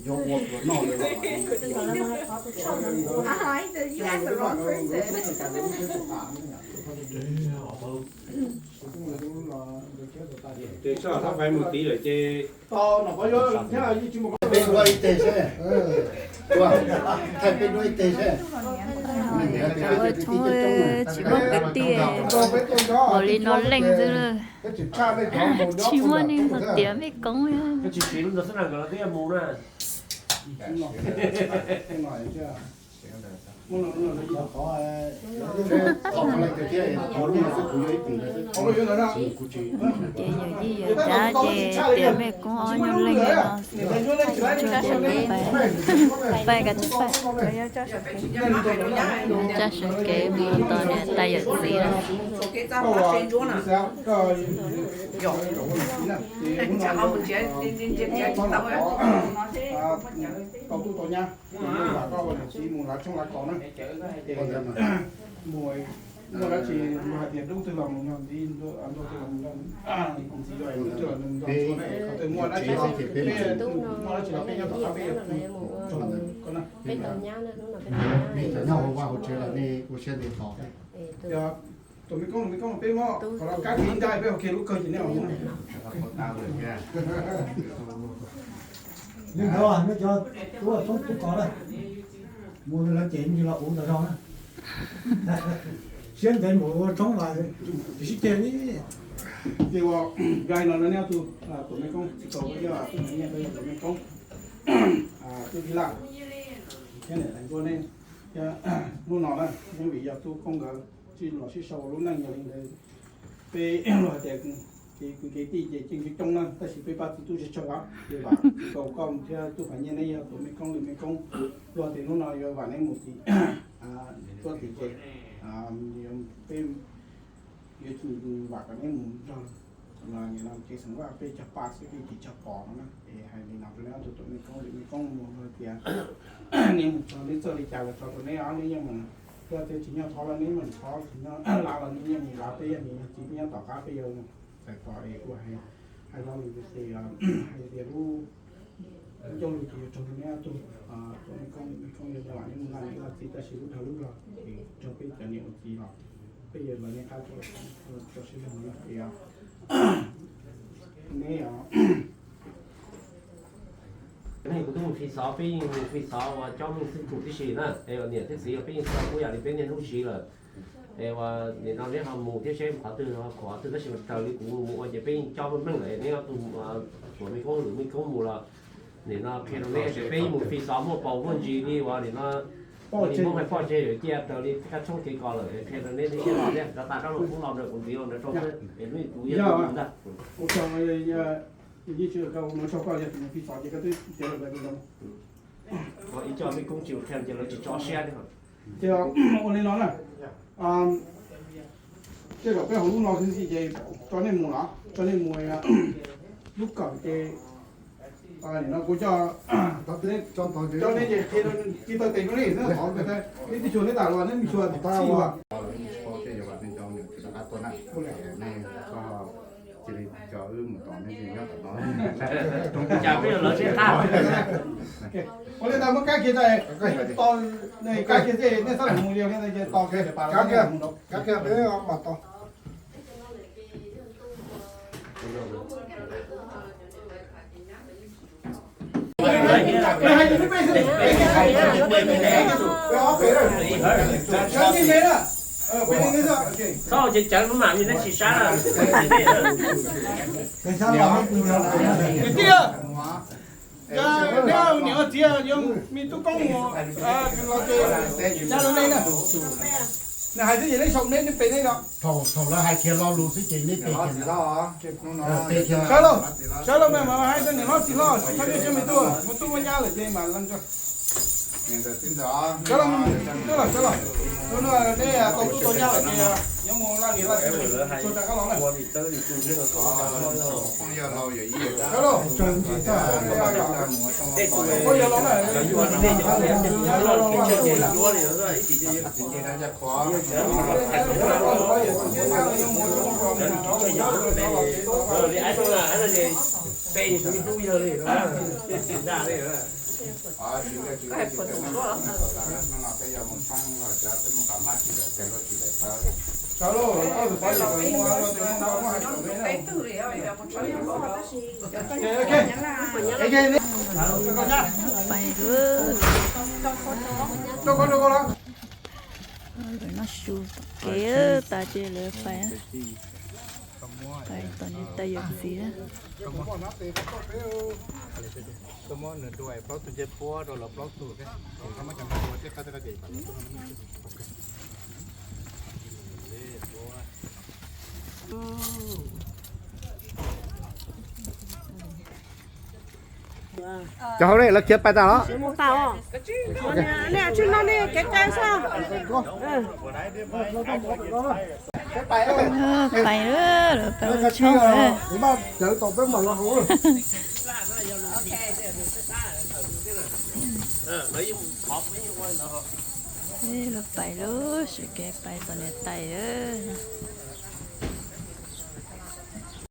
Yuav ua pluas noj li los. Ces soj sab fais mus tid lawm ces peb dua ib teg seb, thaij peb dua ib teg seb. Ua tshoob tsis muaj kwv tij, ua li no leej xwb, tsis muaj neeg los tiav mej koob. Ces yawm yij yawm dab ces tiav mej koob ob nyuag leej no, pais kav tsij pais, tsa sawv kev mus tos niam tais yawm txiv lawm. Muaj dab tsi los hais tias dub twg los mus nrog ntxiv, ntuj twg los mus nrog ntxiv, dub twg los mus nrog ntxiv, qhov twg muaj dab tsi los peb, muaj dab tsi los peb nyob tom qab peb yuav pw. Nej cov nyob hauv vaj hauv tsev los nej ua siab ntev tos. Tus me koob, tus me koob peb muab qhov no kab kiag ib nrab peb ua kiag lub kawg ces nej ua mus. Neb cov tub tub kos na, mus lawv cem ntsis los ua ntawd zog na. Siab ntev mus ua tshoob mas tsis sib ceg li. Ces ua, yog hais no nej ob tug, tus me koob txiv tau ib tug me koob, tub Phij Laj thiab niam tais Ntsuab neb, hnub no na, yeej vim yog tub koob nkawd sib los sib sau ua lub neej yog li ntawd. Peb luag hais tias kev kwv kev tij ces ceeb coob coob na, tab sis peb pab txiv tub tsis tsawg os, ces vam txiv tau koj thiab tub Phav Nyiaj neb yog tus me koob li me koob, luag tias hnub no yuav vam neb mus tim Ntsuab tim ces peb yuav vam kom neb mus nrog nim no tsev xeem Vaj peb cog pa xwb peb tsis cog pos no na. Es hais li no rau neb ob tug tus me koob li me koob mus luag tias neb mus txog neb txawj li cas los tso rau neb os, neb yeej mus, luag tias tsis nyob thov los neb mus thov, tsis nyob lav los neb yeej mus lav, peb yog niam yog txiv peb nyob tom qab peb yuav txais tos es kuj hais, hais lo lus ces hais tias lub ncauj lus ces yuav raug rau neb ob tug, tus me koob li me koob yuav vam neb mus nqa neb ua txiv tab sis lub dag lub zog es raug peb cov niam ua txiv los peb yuav los neb qab tso siab zog no es neb os. Kuv twb mus fi xov, peb yeej mus fi xov uas cov neeg xwb tus tib si na, es niam thiab txiv peb yeej txo kuj yam li peb niaj hnub siv lawm. Es uas nim no neb ho mus thiab seb qhov twg ho khuam qhov twg tab sis raws li kuv mus ua ces peb yeej coj meej lawm, neb ob tug tuam me koob lwm me koob mus los nim no qhia rau neb tias peb yeej mus fi xov muaj paus muaj ntsis li uas nim no ua li Hmoob hais poj tseg yuav ciaj raws li kab tshoob kev kos lawm, qhia rau neb thiab seb neb rov tas rab lub koob los ntawm kuv ntxiv los ntawd rau xwb es lub kuv yog tus ntag. Ib co me koob tsis qhia ces lawv tsis tso siab li. Ces ua li no na, tej zaum peb hauv lub no xwb ces tso nej mus los tso nej mus lub kawm ces nim no kuv coj, coj nej ces qhia tsis tau tes rau nej xwb, qhov nej tib xyuas neb tas los neb mus xyuas txhij los. Ua li ntawd muab kab kiag tas, tos kab kiag tej nej xab lam mus li tos kiag mus. Kab kiag peb mam tos. Txhob ua cev cawv mam li neb tsis sab lawm. Kwv tij, yog neb niam txiv yog me tub koob mus los ces nya rau nej na. Nws hais xwb ces neb sau neb neb pe neb no. Thaum lawv hais kiag lo lus xwb ces neb pe kiag. Sawv lauj, sawv lauj, mas mas hais rau niam hlob txiv hlob tsis txhob nyob siab me tub, mus tub muaj nyab lawm ces mas sawv lauj, sawv lauj, sawv lauj. Hnub no neb tau tub tau nyab lawm ces yuav mus laj lim laj teb, txhua tsav kab los na. Sawv lauj, phooj ywg laus na, Pais, lawv noj su tom kev tas ces lawv pais, pais tom niam tais yawm txiv. Cov hauv ne, lawv khiav pais tas los? Pais, lawv pais ua tshoob. Lawv pais lub, sawv kev pais tom niam tais lawm.